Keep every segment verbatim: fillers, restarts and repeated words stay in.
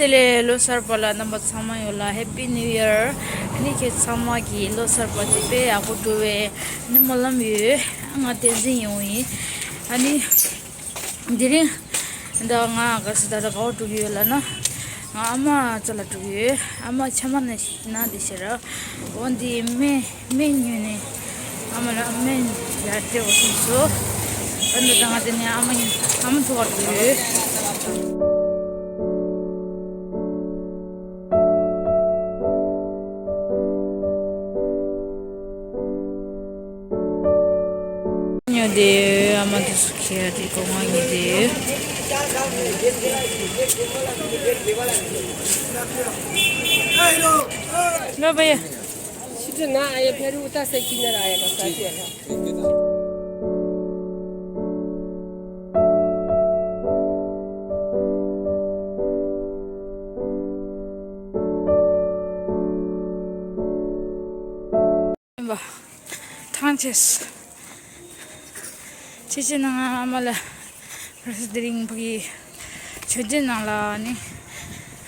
དེ་ལས་ལོ་གསར་པ་ལ་རྣམ་པ་ཚང་མ་ཡོད་ལ་Happy New Year། ཨ་ནི་ཁྱེད་ཚང་མ་གི་ལོ་གསར་པ་དེ་དཔེ་ཡག་པོ་འགྲོ་བའི་ཨ་ནི་སྨོན་ལམ་ཡོད། ང་བསྟན་འཛིན་ཡོང་ཡིན། ཨ་ནི་དེ་རིང་ད་ང་ག་ས་ད་ད་ག་བ་འགྲོ་གི་ཡོད་ལ་ན། ང་ཨ་མ་རྩ་ལ་འགྲོ་གི་ཡོད། ཨ་མ་ཆ་མ་ནས་ན་དེ་ཤེས་ར། འོ་འདི་སྨན་སྨན་ཉོས་ནས་ཨ་མ་ལ་སྨན་ཡར་སྤྲད་དགོས་བསམ་སོང་། ཨ་འདི་ད་ང་དེ་ནས་ཨ་མ་ཉོ་ཨ་མ་ཐུག་ག་འགྲོ་གི་ཡོད། ཉོ་དེ་ཨ་མ་དུ་སུ་ཁྱེར་དེ་གོ་ང་ཉོ་དེ། ལོ་བ་ཡ། ཤི་ཏུ་ན་ཨ་ཡ་ཕེ་རུ་ཏ་སེ་ཁི་ན་ར་ཨ་ཡ་ག་ས་ཅི་ཡ་ལ། ཡིན་པ། ཐང་ཆད། ཆེ་ཆེ་ནང་ཨ་མ་ལ་ར་སི་དེ་རིང་ཕ་གི་ཆོས་སྡེ་ནང་ལ་ནི་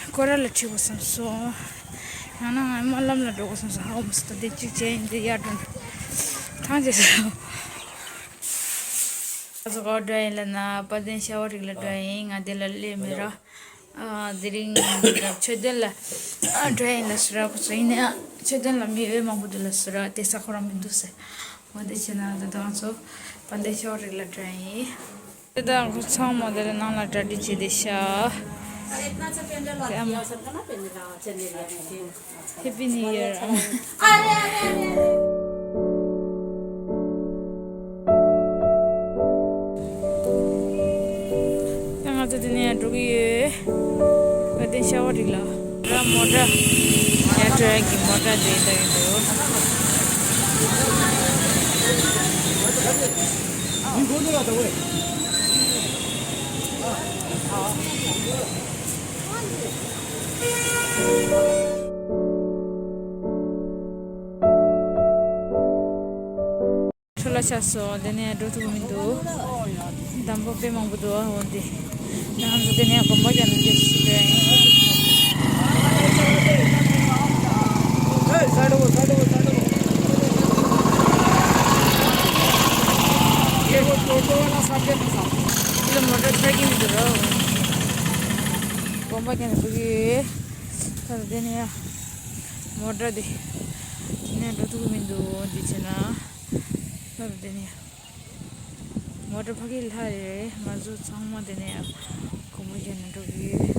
སྐོར་ར་ལ་ཁྲིད་དགོས་བསམ་སོང་། ཡང་ན་ང་སྨོན་ལམ་ལ་འགྲོ་དགོས་བསམ་སོང་། ཧ་གོ་མ་སོང་། ད་དེ་གཅིག་བྱས་ཡིན་དེ་ཡར་འགྲོ་ན་ཐང་ཆད་སོང་། ང་ཚོ་ག་བ་འགྲོ་ཡིན་ལབ་ན་དཔལ་ལྡན་ཤ་བ་རིགས་ལ་འགྲོ་ཡིན། ང་དེ་ལ་སླེབས་མེད་ར། ཨ་དེ་རིང་ཆོས་སྡེ་ལ་ཨ་འགྲོ་ཡིན་ལ་ཟེར་ར། ཁོ་ཚོ་ཡིན་ན་ཆོས་སྡེ་ལ་མི་འོས་མང་པོ་འདུག་ལ་ཟེར་ར། དེ་ས་ཁོ་རང་མི་འདུག་ཟེར། འོ་དེ་བྱས་ན་ད་ང་ཚོ་དཔལ་ལྡན་ཤ་བ་རིགས་ལ་འགྲོ་ཡིན། དེ་ད་ཁོ་ཚང་མ་དེ་ལ་ནང་ལ་གྲ་སྒྲིག་བྱས་བསྡད་ཤག་དེ་ཨ་མ། Happy New Year། ད་ང་ཚོ་དེ་ནས་འགྲོ་གི་ཡོད། དཔལ་ལྡན་ཤ་བ་རིགས་ལ། ར་མོ་ཊ། ཡར་འགྲོ་ཡག་གི་མོ་ཊ་དེ་ལྟ་གི་འདུག་ཁྲོ་ལ་ཆགས་སོང་། དེ་ནས་འགྲོ་ཐུབ་མི་འདུག་འདམ་བུ་དཔེ་མང་པོ་འདུག་འོ་འདི། ང་ཚོ་དེ་ནས་དགོན་པ་རྒྱག་ནས་འདིར་སུ་རེད། འདི་ལ་མོ་ཊ་ཚར་གྱི་མི་འདུག་ར། དགོན་པ་རྒྱག་ནས་འགྲོ་གི་ཡོད། ད་དེ་ནས་ཡ། མོ་ཊ་འདི། དེ་ནས་འགྲོ་ཐུབ་ཀྱི་མི་འདུག་འདི་བྱས་ན། ལྷ་རུ་དེ་ནས། མོ་ཊ་ཕ་གི་ལྷ་རེད། ང་ཚོ་ཚང་མ་དེ་ནས་སྒོར་མོ་བརྒྱབ་ནས་འགྲོ་གི་ཡོད།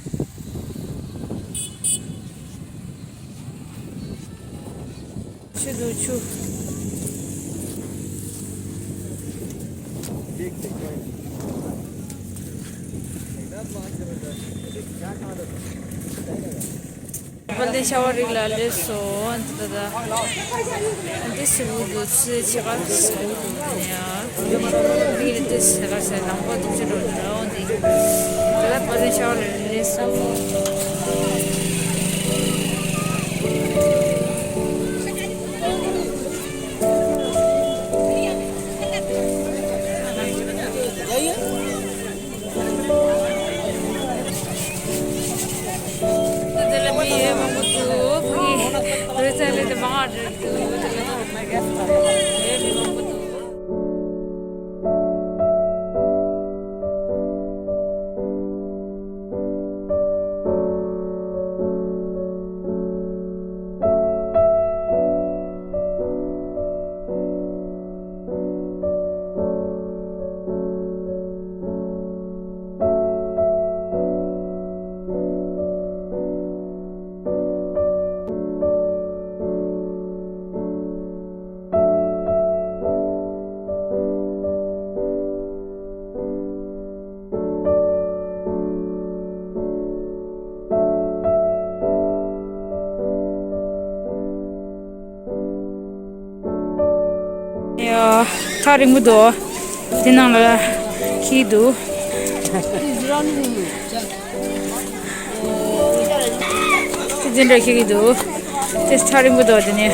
ཆུ་འདུག་ཆུ། དཔལ་ལྡན་ཤ་བ་རི་ལ་སླེབས་སོང་། འདི་ད་ལྟ་འདི་སུ་འདུག་ཚུལ་ཆེ་ག་སུ་འདུག་ནས་ཡ། འདི་ལ་འདི་སེ་ག་སེ་ནང་པ་འདུག་ཅི་འགྲོ་འདྲ་འོང་འདི། ད་ལྟ་དཔལ་ལྡན་ཤ་བ་རི་ལ་སླེབས་སོང་། དེ་ལ་མི་ཡོད་མང་པོ་འདུག་ཕ་གི་རི་ཚ་ལི་དེ་མང་ང་འགྲོ་གི་འདུག་དེ་ལ་ཡོད་མི་མང་པོ་འདུག་ཡ། ཐག་རིང་པོ་འདུག་དེ་ནང་ལ་འཁྱེར་འདུག་དེ་འདྲ་འཁྱེར་གྱི་འདུག་དེ་ཐག་རིང་པོ་འདུག་དེ་ནས།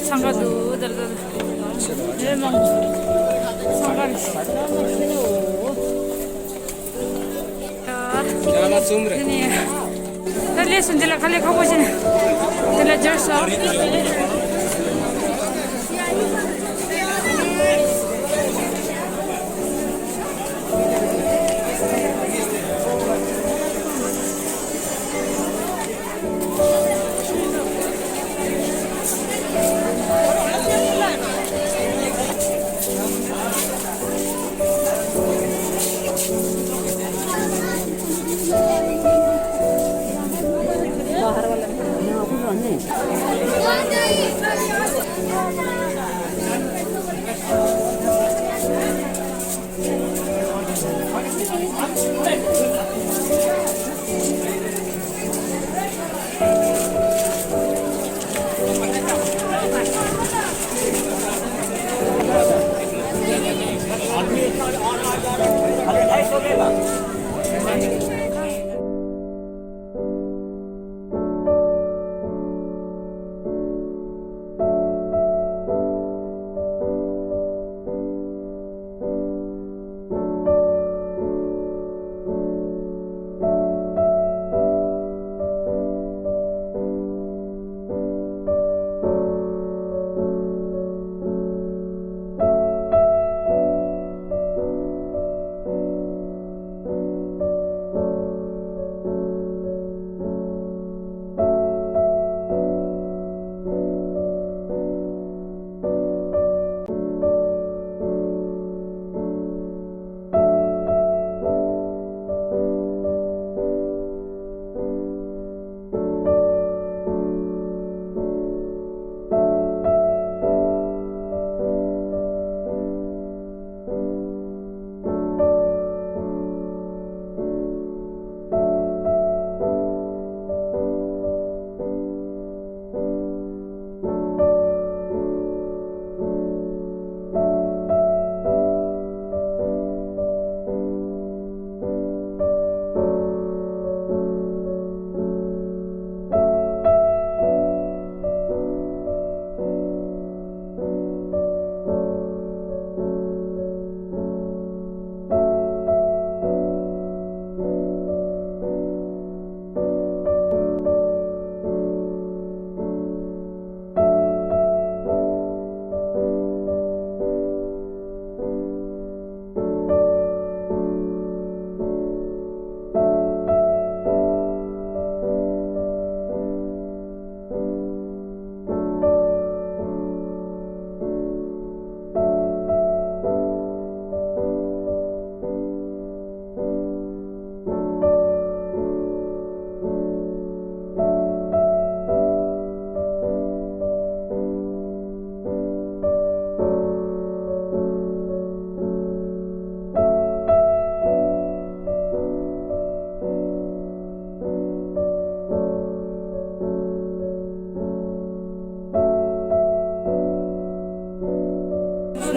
འཚང་ཁ་འདུག་ད་ལྟ་ལས་མང་། འཚང་ཁ་རེད། ཡ་ལ་ཙུམ་རེད། ད་ལས་སུ་འདི་ལ་ཁ་ལས་ཁ་པོ་ཞིག་འདི་ལ་སྦྱར་སོང་།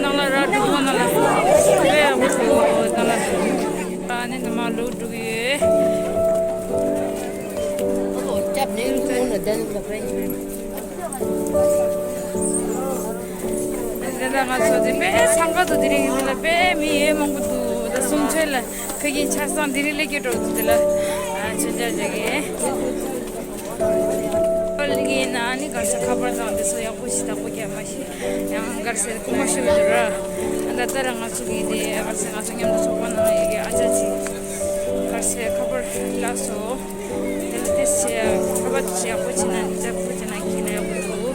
ནང་ལ་ར་འགྲོ་ནང་ལ་ཨེ་ཡག་པོ་འདུག་ནང་ལ་ཨ་ནི་ནི་མ་ལུག་འགྲོ་གི་ཡོད། ལ་ང་ཚོ་དེ་དཔེ་འཚང་ཁ་འདུག་དེ་རིང་འདི་ལ་དཔེ་མི་ཡེ་མང་པོ་འདུག་ད་གསུང་ཆོས་ལ་ཕ་གི་ཆ་ཚང་དེ་རིང་ལས་ཀྱི་འགྲོ་འདུག་དེ་ལ་ཨ་མཆོད་མཇལ་རྒྱག་གི་ཨོ་ལི་གི་ན་ནི་ག་ས་ཁ་པར་དང་དེ་ཚོ་ཡག་པོ་ཞིག་བདག་པོ་རྒྱག་མ་ཤེས་ཡང་གར་སེ་ཁོ་མ་ཤེས་པ་ར། ད་ལྟ་ར་ང་ཚོ་གི་དེ་གར་སེ་ང་ཚོ་མཉམ་དུ་ཚོགས་པ་ནང་ཡི་གེ་ཨ་ཅག་ཅིག་གར་སེ་ཁ་པར་ལགས་སོ། དེ་ལ་དེ་ཞེས་ཁ་པར་ཞེས་ཡག་པོ་བྱེད་ན་ནི་ལྟ་བུ་བྱེད་ན་ཁྱེད་ན་ཡག་པོ་འདུག་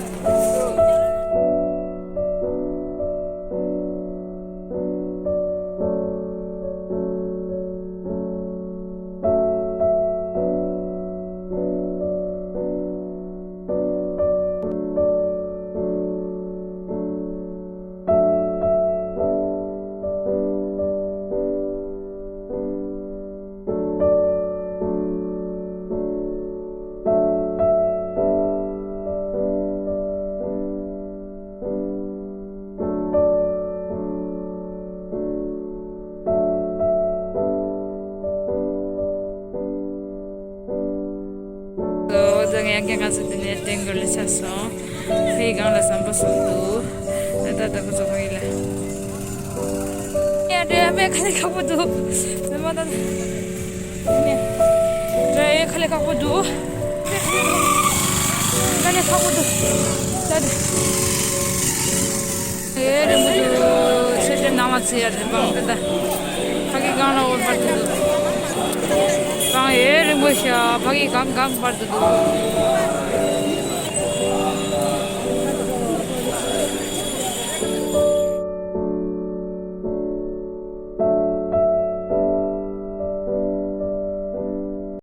ཨོ་ད་ངས་ངས་ང་ཚོ་འདི་ནས་དེང་གི་ལས་ཆགས་སོང་། ཕའི་སྒང་ལ་ཟམ་པ་གསུམ་འདུག་ད་ད་ད་ཁོ་ཚོ་ཕ་གི་ལ། ཡ་འདྲེ་ཡ་མེ་ཁ་ལས་ཁག་པོ་འདུག་ཟམ་པ་ད་ད། ནས། འདྲེ་ཡ་ཁ་ལས་ཁག་པོ་འདུག་ཁ་ལས་ཁག་པོ་འདུག་ད་ད། ཨེ་རིང་པོ་འདུག་ཚེ་འདྲེ་ནང་ལ་ཚེ་ཡ་རེད་པང་ད་ད། ཕ་གི་སྒང་ལ་འོར་བར་དུ་འདུག་སྒང་ཨེ་རིང་པོ་ཤ་ཕ་གི་སྒང་སྒང་བར་དུ་འདུག